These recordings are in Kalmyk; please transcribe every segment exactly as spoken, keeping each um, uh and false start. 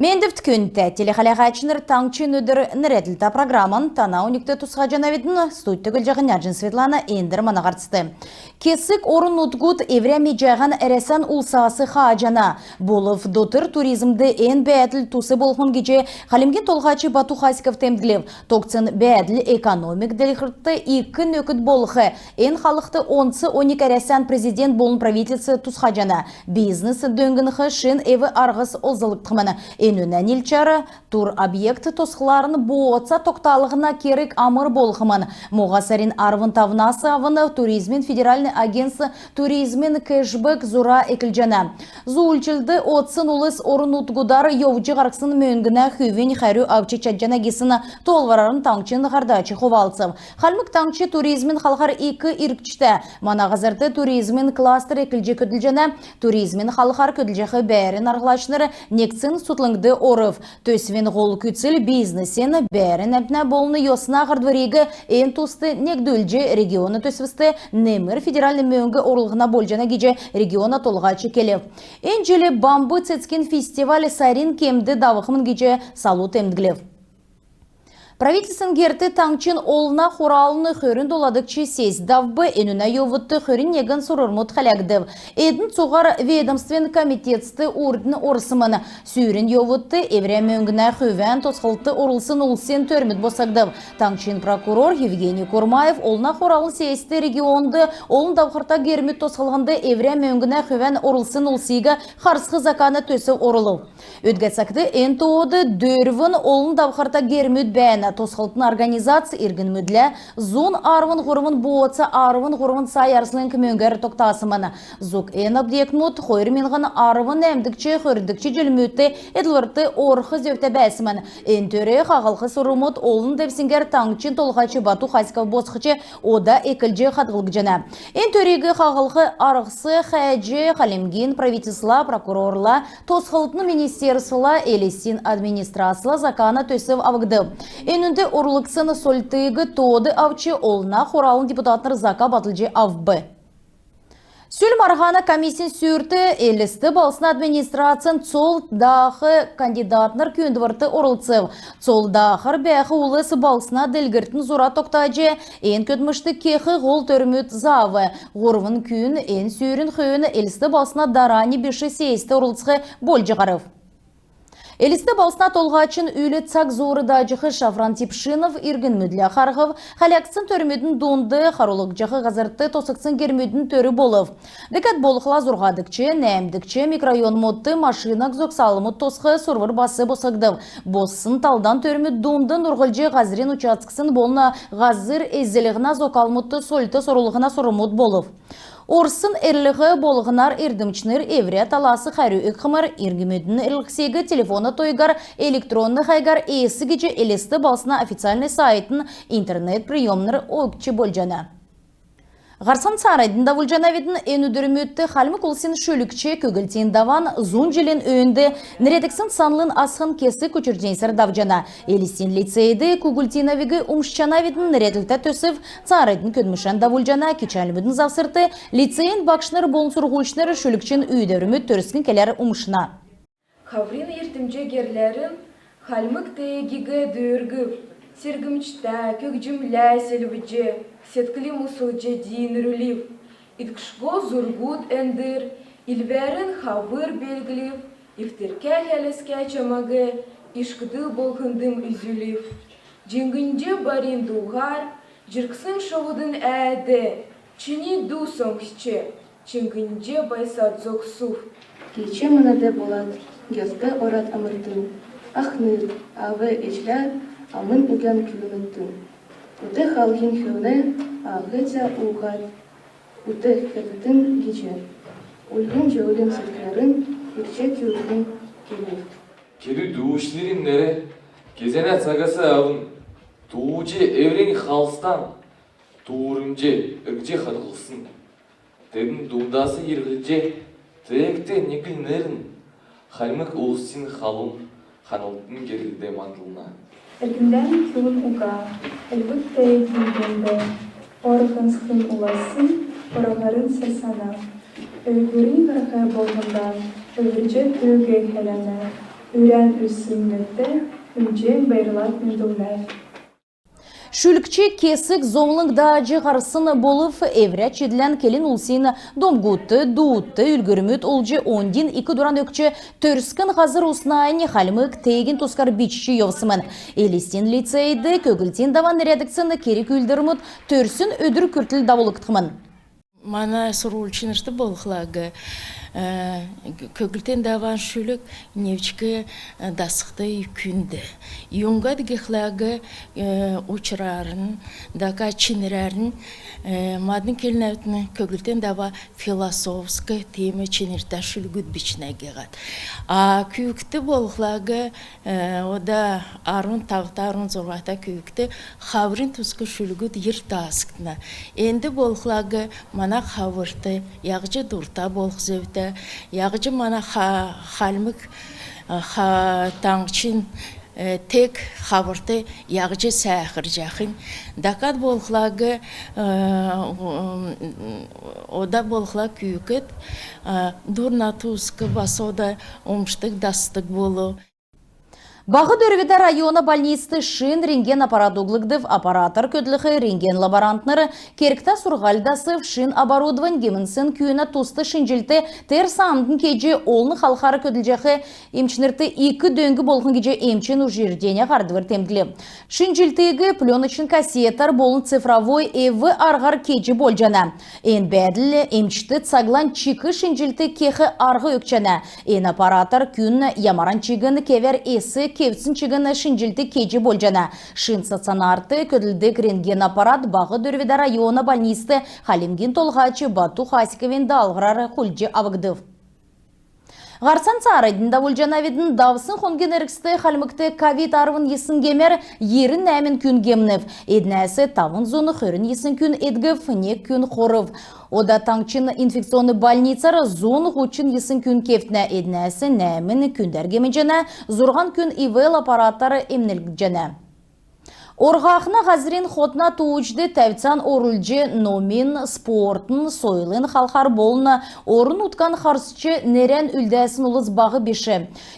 Мендвт, күндтә телехәләһәчнр! «Таңһчин өдр» нерәдлтә программан тана оньгт тусхаҗанавидн. Студьд көдлҗәхнь Няҗин Светлана. Эндр мана һарцд. Кесг орн-нутгуд эврә меҗәһән Әрәсән улсас хааҗана. Болв дотр туризмд эн бәәдл тус болхмн гиҗ Хальмгин Толһач Бату Хасиков темдглв. Тогтсн бәәдл экономик делгрлтд ик нөкд болх. Эн халхд онц оньг Әрәсән Президент болн правительств тусхаҗана. Бизнес дөңнх шин эв-арһс олзлгдхмн. Энүнә нилчәр туробъект тосхларн бооца тогталһна керг амр болхмн. Моһа сарин арвн тавнас авн туризмин федеральн агентств туризмин кэшбэк зура эклҗәнә. Зуульчллт одсн улс орн-нутгудар йовҗ һарһсн мөңгнә хүвинь хәрү авч чадҗана гисн тоолврарн таңһчин һардач хувалцв. Хальмг Таңһч туризмин халхар ик иргчтә. Мана һазрт туризмин кластер эклҗ көдлҗәнә. Туризмин халхар көдлҗәх бәәрн арһлачнр негдсн судлңд орв. Төсвин һол күцл бизнесин, бәәрн әмтнә болн йосна һардвриг эн туст негдүлҗ, региона төсвст немр федеральн мөңг орулһн болҗана гиҗ региона толһач келв. Эн җил Бамб цецгин фестиваль сарин кемд давхмн гиҗ салу темдглв. Правительствин герт таңһчин Олна Хуралын хөрн доладгч сессь давв. Энүнә йовудт хөрн негн сурврмуд хәләгдв. Эдн цуһар ведомствин комитетст урднь орсмн. Сүүрин йовудт эврә мөңгнә хүвән тосхлтд орлцсн улсин төрмүд босхгдв. Таңһчин прокурор Евгений Курмаев Олна Хуралын сессьт регионд олн давхрта гермүд тосхлһнд эврә мөңгнә хүвән орлцсн улсиг харсх закана төсв орулв. Өдгә цагт эн тоод дөрвн олн давхрта гермүд бәәнә. Тосхлтын организац иргнмүдлә зун арвн һурвн бооца арвн һурвн сай арслң мөңгәр тогтасмн. Зуг эн объектмуд хойр миңһн арвн нәәмдгч, хөрдгч җилмүдт эдлврт орх зөвтә бәәсмн. Эн төр хаһлх сурврмуд олн девсңгәр таңһчин толһач Бату Хасиков босхҗ, ода эклҗ хадһлгдҗана. Эн төриг хаһлх арһс хәәҗ, Хальмгин правительствла, прокурорла, тосхлтын министерствла, Элстин администрацла закана төсв авгдв. Энүнд орулгдсн сольлтыг тоод авч, Олна Хуралын депутатнр зака батлҗ авв. Сүл марһана комиссин сүүрт Элст балһсна администрацин цол даах кандидатнр күүндврт орлцв. Цол даахар бәәх улс балһсна делгрлтин зура тогтаҗ, эн көдлмшт кех һол төрмүд заав. Һурвн күн эн сүүрин хөөн Элст балһсна дарани биш сессьт орлцх болҗ һарв. Элст балһсна толһачин үүл цаг зуур дааҗах Шафран Тепшинов иргнмүдлә харһв. Хәләгдсн төрмүдин дунд харулгдҗах һазрт тосхгдсн гермүдин төр болв. Дәкәд болхла зурһадгч, нәәмдгч микрорайонмудт машинаг зогсалмуд тосх сурвр бас босхгдв. Боссн талдан төрмүд дунд нурһлҗ һазрин участксин болн һазр эзллһнә зокалмудт сольлт орулһна сурврмуд болв. Орсн эрлһ болһнар эрдмчнр эврә талас хәрү өгхмр. Иргнмүдин эрлһсиг телефона тойгар, электронн хайгар эс гиҗ Элст балһсна официальн сайтын интернет-приемнр өгч болҗана. Һарцан цааранднь давулҗанавидн. Эн өдрмүдт Хальмг улсин шүлгч Күглтин Даван зун җилин өөнд нерәдгдсн санлын асхн кесг учрежденьсәр давҗана. Элстин лицейд Күглтиновиг умшҗанавидн. Нерәдлтә төсв цааранднь көдлмшән давулҗана. Кичәлмүдин завсрт лицейин багшнр болн сурһульчнр шүлгчин үүдәврмүд төрскн келәр умшна. Хаврин йиртмҗ герләрн хальмг теегиг дүүргв. Сергмҗтә, көгҗмлә селвҗ, седклм услҗ динрүлв. Идкшго зургуд эндр илвәрн хавр белглв. Ивтркә хәләскә чамаг ишкдл болһндм үзүлв. Җиңнҗ барин дууһар җиргсн шовудын әәд, чини ду соңсч, чиңнҗ байсад зогсв. Кич манад болад, герт орад амртн, ахнр, аав-ээҗләр амн уган күүндтн. Ут халхин хөөн ааһ цә ууһад, ут хәләтн гиҗ, үлгн җолин седкләрн ирҗ күүкн келв. Кедү дүүчнрин нер кезәнә цагас авн дуудҗ, эврәннь халхдан туурмҗ өргҗ хадһлсн. Тедн дундас йилһлҗ, теегт негл нерн, хальмг улсин халун ханлтын герлд мандлна. Эргндән күүн уга, элвг теегин дунд орһн схн уласн орһарн сарсана. Өвгүрин һарһ болһндан өврҗ түүг хәләнә. Үрән үзсн мөртә, Үнҗән байрлад мендлнәв. Шүлгч кесг зовлң дааҗ һарсн болв. Эврә чидлән келн улсин домгудт, дуудт үлгүрмүд олҗ, оньдин ик дуран өгч, төрскн һазр уснань, хальмг теегин тускар бичҗ йовсмн. Элстин лицейд Көглтин Даван нерәдгдсн керг-үүлдврмүд төрсн өдр күртл давулгдхмн. Мана сурһульчнрт болхла, э, Көглтин Даван шүлг невчк, э, дасхд күнд. Юңгад гихлә, э, учрарн, дәкәд чинрәрн, э, мадн келнәвидн, Көглтин Дава философск тиим чинртә шүлгүд бичнә гиһәд. А күүкд болхла, э, ода арвн тавта, арвн зурһата күүкд хаврин туск шүлгүд йир таасгдна. Энд болхла, мана хаврт яһҗ дурта болх зөвтә, яһҗ мана ха-, хальмг, э, ха-, таңһчин, э, тег хаврт яһҗ сәәхрҗәхинь. Дәкәд болхла, э, ода болхла күүкд, э, дурна туск бас ода умшдг, дасдг болв. Баһ Дөрвдә района больницд шин рентген аппарат оглгдв. Аппаратар көдлх рентген лаборантнр кергтә сурһуль дасв. Шин оборудовань гемнсн күүнә туст шинҗлт тер саамдан кеҗ, олн халхар көдлҗәх эмчнрт ик дөң болхмн гиҗ эмчин учрежденин һардвр темдглв. Шинҗлтиг пленочн кассетар болн цифровой эв-арһар кеҗ болҗана. Эн бәәдл эмчд цаглань чик шинҗлт кех арһ өгчәнә. Эн аппаратар күн ямаран чигн кевәр эс кевтсн чигн шинҗлт кеҗ болҗана. Шин стационарт көдлдг рентген аппарат Баһ Дөрвдә района больницд Хальмгин Толһач Бату Хасиковин даалһврар хулдҗ авгдв. Һарцан цааранднь давулҗанавидн. Давсн хонгин эргцд Хальмгт ковид арвн йисн гемәр йирн нәәмн күн гемнв. Эднәс тавн зун хөрн йисн күн эдгв, нег күн хорв. Ода таңһчин инфекционн больницар зун һучн йисн күн кевтнә, эднәс нәәмн күндәр гемнҗәнә, зурһан күн ИВЛ аппаратар эмнлгдҗәнә. Орһахна һазрин хотна тууҗд тәвцән орулҗ, номин, спортын, сойлын халхар болн орн-нутган харсч нерән үлдәсн улс баһ биш.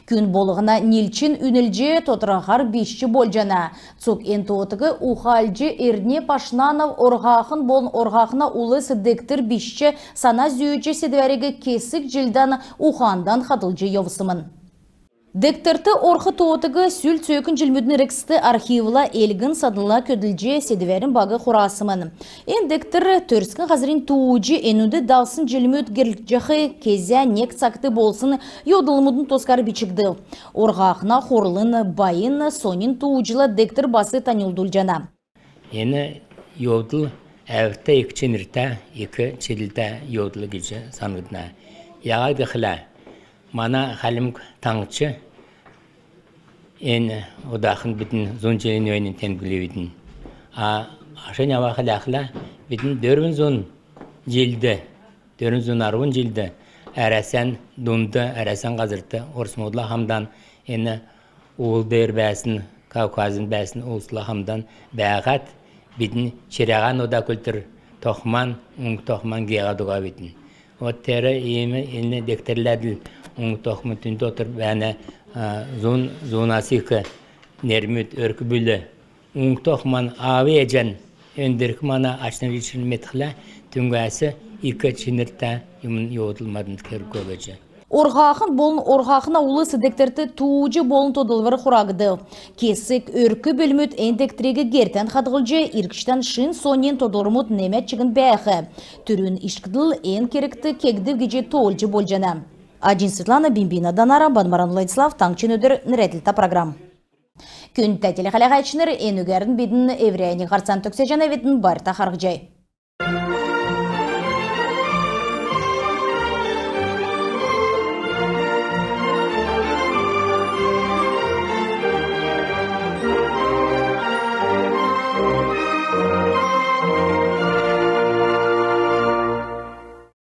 Күн болһна нилчин үнлҗ, тодрхаһар бичҗ болҗана. Цуг эн тоотыг ухалҗ Эрдни Пашнанов «Орһахн болн орһахна улс» дегтр бичҗ, сана зүүҗ, седвәриг кесг җилдән ухандан хадһлҗ йовсмн. Дегтрт орх тоотыг сүл цөөкн җилмүдин эргцд архивла, элгн-саднла көдлҗ, седвәрин баг хурасмн. Эн дегтр Төрскн һазрин тууҗ, энүнд давсн җилмүд герчлҗәх кезә нег цагт болсн йовдлмудын тускар бичгдв. Орһахна хурлын байн соньн тууҗла дегтр бас таньлдулҗана. Эн йовдл әвт ик чинртә, ик чидлтә йовдл гиҗ сангдна. Яһад гихлә, мана Хальмг Таңһч эн одахн бидн зун җилин өөнин темдглвидн. А ашнь авах ләхлә, бидн дөрвн зун җилд, дөрвн зун арвн җилд Әрәсән дунд, Әрәсән һазрт орсмудла хамдан, эн уул деер бәәсн, Кавказин бәәсн улсла хамдан бәәхәд, бидн чирәһән ода күлтр тохман, уңг тохман гееһәд угавидн. Вот тер иим эн дегтрләдл уңг тохмн, түүнд дотр бәәнә, а, зун, зунас ик нермүд, өрк-бүл. Уңг тохман аав ээҗән, эндрк мана ачнр-ичнр медхлә, түүгәс ик чинртә юмн, йовдл маднд керг өгч. «Орһахн болн орһахна улс» дегтрт тууҗ болн тодлвр хурагдв. Кесг өрк-бүлмүд эн дегтриг гертән хадһлҗ, иргчдән шин соньн тодлврмуд немәд чигн бәәх. Түрүн ишкдл эн кергт кегдв гиҗ тоолҗ болҗана. Аҗин Светлана, Бимбина Данара, Бадмаран Владислав, «Таңһчин өдр» нерәдлтә программ. Күндтә телехәләһәчнр, энүгәрн бидн эврәннь һарцан төгсәҗәнәвидн. Байрта харһцхай.